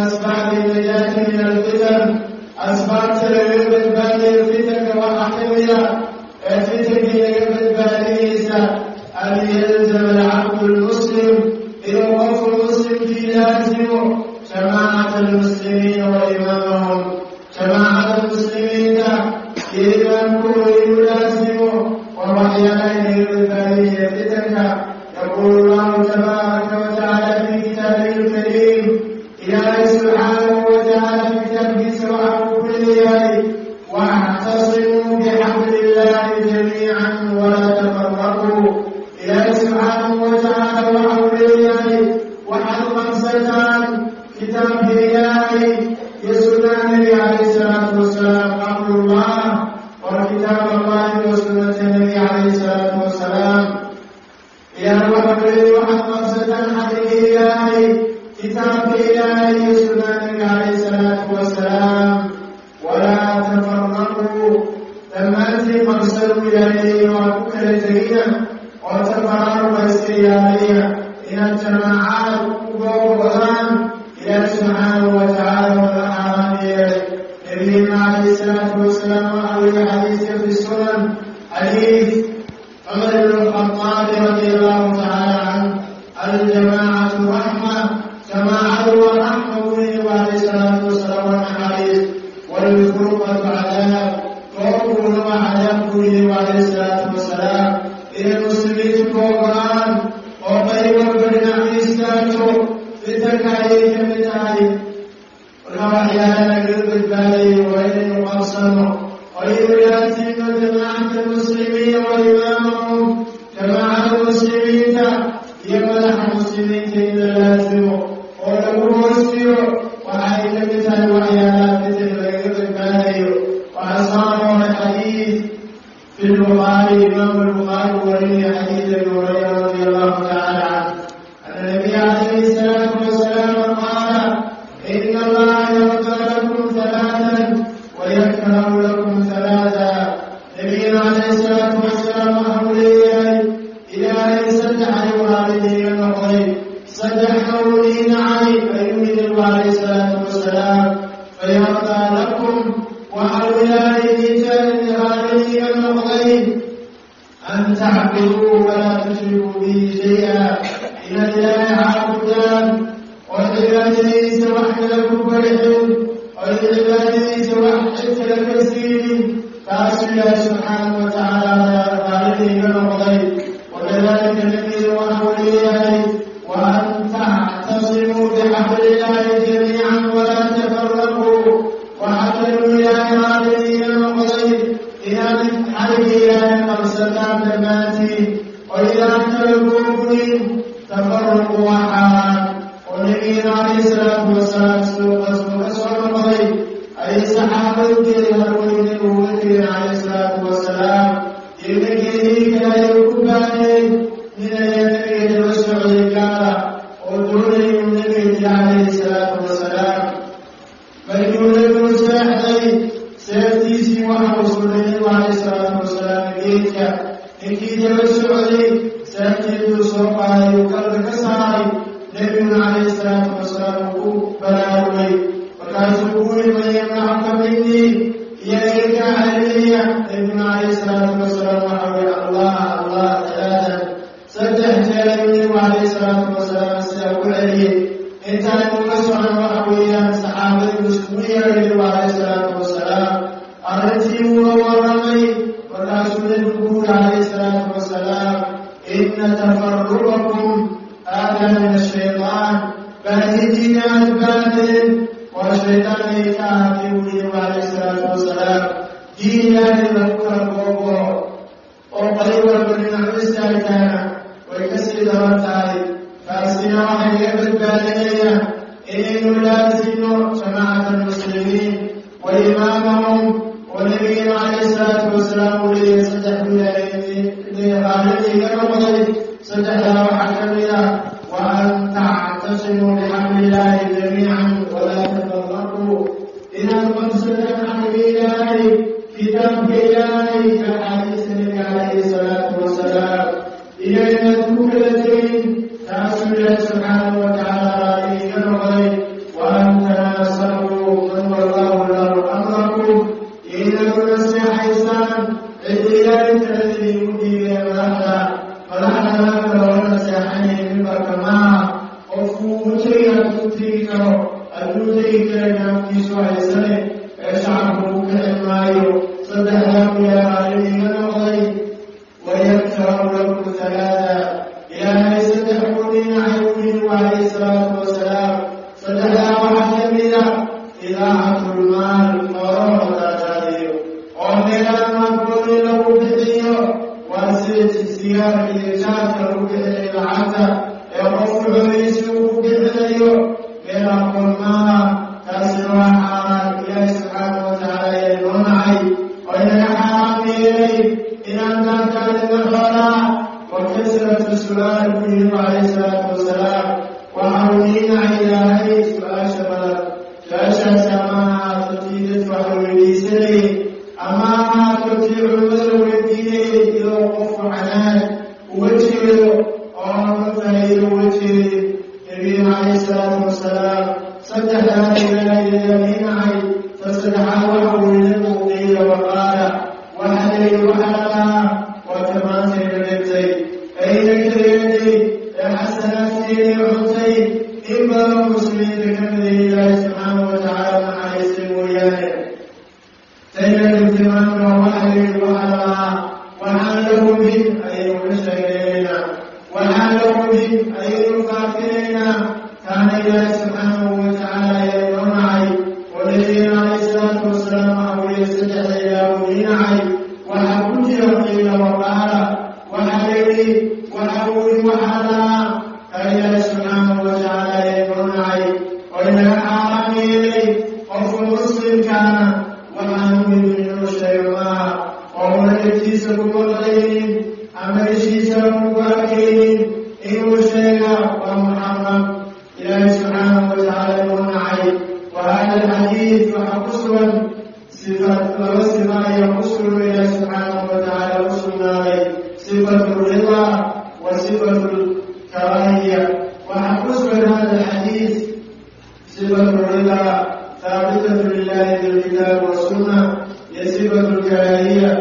أسباب النجاة من الفتن، asbaabta lagaga badbaadayo fitanka waxaa ka mida ee fitankii laga badbaadinaysa an yalzama alcabdu lmuslim, inuu qofku muslimkii laasimo jamaacata almuslimiina wa imaamahum, jamaacada muslimiinta iyo imaamkooda inuu laasimo waa waxyaalaha laga badbaadinaya fitanka. Yaquulu allahu tabaaraka wa tacaala fi kitaabihi lkariim, Ilaahay subxaanahu wa tacaala kitaabkiisa waxa uu ku leeyahay: wactasimuu bixabli illahi jamiican walaa tafaraquu. Ilaahay subxaanahu wa tacaala waxa uu leeyahay: waxaad qabsataan kitaabka Ilaahay iyo sunnaha Nebiga calayhi salaatu wasalaam. Xablullah waa kitaab Allahi wa sunnata Nebi calayhi salaatu wasalaam. Ilaahay waxa uu leeyahay: waxaad qabsataan xadriga Ilaahay, kitaabka Ilaahay iyo sunnaha Nebiga calayhi salaatu wasalaam, walaa tafaraquu. Dhammaantiin qabsadu Ilaahay, waa ku kala tegina oo tafaraaruqa iska ilaaliya, inaad jamaacaad u googo'daan Ilaahi subxaanahu wa tacaala wada xaaraan yeelay. Nabiyina calayhi salaatu wasalaam waxa uu yihi xadiiska fi sunan, xadiis Cumar ibn Lkhaaabi radi allahu tacaala canh: aljamaacatu raxma, jamaacadu waa raxma buu Nabigu calayhi salaatu wasalaam, waa naxariis. Waalfurqatu cadaab, koobkuuna waa cadaab buu Nabigu calayhi salaatu wasalaam. Inay muslimiintu googo-aan oo qayb walba dhinac istaagto fitanka ayay ka mid tahay. Marka waxyaala lagaga badbaadayo waa inaynu qabsano oo aynu laasino jamaacata almuslimiina wa imaamahum, jamaacada muslimiinta iyo madaxa muslimiinta in la laasimo oo lagu hoosiyo waxay ka mid tahay waxyaalaha fitanka lagaga badbaadayo. Waxaa soo arooray xadiis fi lbukhaari, imaamu lbukhaari warinaya, xadiis Abi Hurayra radi allahu tacaala canh, ana nabiya calayhi salaatu wasalaam qaala: ina Allaha yardaa lakum halaatan wayakrahu lakum halaata. Nabiyina calayhi salaatu wasalaam waxa uu leeyahay: Ilaahay saddex ayuu raalidayga noqday, saddexna uu ii nacay, ayuu nabigu calayhi salaatu wasalaam. Fayardaa lakum, waxa uu Ilaahay raalidayga noqday, an tacbuduu walaa tushrikuu bihi shay-a, inaad Ilaahay caabudaan oo cibaadadiisa wax kale ku barixin oo cibaadadiisa wax cid kale ka siinin. Taasuu Ilaahay subxaanahu wa tacaala raalidayga noqday. Wakadalika nabiga waxa uu leeyahay: wa an tactasimuu bixablillahi jamiican walaa tafaraquu. Waxaa kaluu Ilaahay raalidayga noqday inaad xariga Ilaahay qabsataan dhammaantiin oo idaan kala googoyn. Tafaruqu waa xaaraan, oo nabiyina calayhi salaatu wasalaam siduu qasbo ka soo noqday ayay saxaabadu geed harweyn nabigu uga tegeen calayhi salaatu wasalaam, iyona geedihii kale ayay ku baaneen. Nin ayaa nabiga daba socday gaala oo doonayay uu nabiga dila calayhi salaatu wasalaam. Markii nabigu seexday, seeftiisii waxa uu suray nabigu calayhi salaatu wasalaam geedka. Ninkii daba socday seeftiisuu soo qaaday, uu kalka ka saaray. Nebiguna calayhi salaatu wasalaam uu ku baraarugay, markaasuu ku yiri: man yamnacuka minii, iyo iga kaa celinaya? Nebiguna calayhi salaatu wasalaam waxa weye: Allah, Allah, talaatan. Saddex jeer ayuu nebigu calayhi salaatu wasalaam sidaa ku celiyey. Intaanu uga socon waxa weeyaan saxaabadii iskugu yeeray nebigu calayhi salaatu wasalaam, arrintii uga warramay. Markaasuu nebigu ku yuri calayhi salaatu wasalaam: ina tafaruqakum hada min ashaytaan, baahidiina aad baadeen waa shaytaan ayay ka ahaatay, buu nebigu calayhi salaatu wasalaam. Diin Ilaahay lagu kala googo oo qayb walba dhinac u istaagtaana way kasii daran tahay. Taasina waxay naga badbaadinayaan inaynu laasino jamaacata almuslimiin wa imaamahum, oo nabigina calayhi salaatu wasalaam uu leeyahay saddex buu Ilaahay raalidayga noqday. Saddexdaa waxaa ka mid ah wa an tactasimuu bixablillahi jamiican walaa tafaraquu, inaad qabsataan xabliga Ilaahay, kitaabka Ilaahay, axaadiista nabiga calayhi salaatu wasalaam, iyo inaad ku kala tegin. Taasuu Ilaahi subxaanahu wa tacaala raalligaiga noqday. Wa an Hadduu tegi kara gaankiisu haysane ee shacabku ku kici maayo. Saddexdaa buu Ilaahay raalli iiga noqday. Wayakrahu lakum halaada, Ilaahay saddex buu dhinacay, buu yidhi calayhi salaatu wasalaam. Saddexdaa waxaa ka mida idaacatul-maal, xoolaha la daadaadiyo oo meelaan maankoodii lagu bixiyo. Waa sida sigaarka iyo jaadka lagu bixinayo lacagta ee qofku xoolihiisi uu ku bixinayo meel aqoon maaha, taasina waa xaaraan. Ilaahay subxaanahu watacaala ayaa inoo nacay oo inaga xaaraam yeelay inaan daadaadino xoolaha. Wa kasratu su-aal, buu yidhi calayhi salaatu wasalaam, waxa uu nii nacay Ilaahay su-aasha badan. Su-aashaasi ama ahaato tii dadku waxa weydiisanayay ama ahaato tii culimmada weydiinayay, iyadoo qofku canaad uga jeedo oo ka faa'iido uga jeedin. Nabiyuna calayhi salaatu wasalaam saddexdaas Ilaahay ayaa nii nacay. Ta saddexaad waxa uu nabigu qiila waqaala, waxa layidhi, waxaa lahaa, waa ta maantayna dhintay ayna kadeeday ee xasanaadkeedii cuntay in badan muslimiinta ka mida, Ilaahay subxaanahu watacaala naxariistay mooyaane. Tayna dhintay maanta waxa layidhi, waxaa lahaa, waxaan la hubin ayaynu ka sheegaynaynaa, waxaan la hubin ayaynu faafinaynaa. Taana Ilaahay subxaanahu watacaala ayaa inoo nacay. Oo nabiyina calayhi salaatu wasalaam waxa weeye saddexda ilaah uu ii nacay waxaa ku jira qiila waqaala, waxa layidhi, waxa uu yidhi, waxaa lahaa. Taa Ilaahay subxaanahu watacaala ayaa inoo nacay oo inaga xaaraam yeelay. Qofka muslimkaana waxaan hubin inuu sheego maaha oo una dhegtiisa ku maqlaynin ama ishiisa ku arkaynin inuu sheega waa muxaram. Ilaahay subxaanahu watacaala inuu nacay. Wa hada alxadiid waxaa ku sugan sifa, laba sifa ayaa ku sugan Ilaahay subxaanahu watacaala u sugnaaday: sifatu ridaa wa sifatu lkaraahiya. Waxaa ku sugan hada alxadiid sifatu ridaa haabitatu lilahi bilkitaab wasunna iyo sifatu lkaraahiya.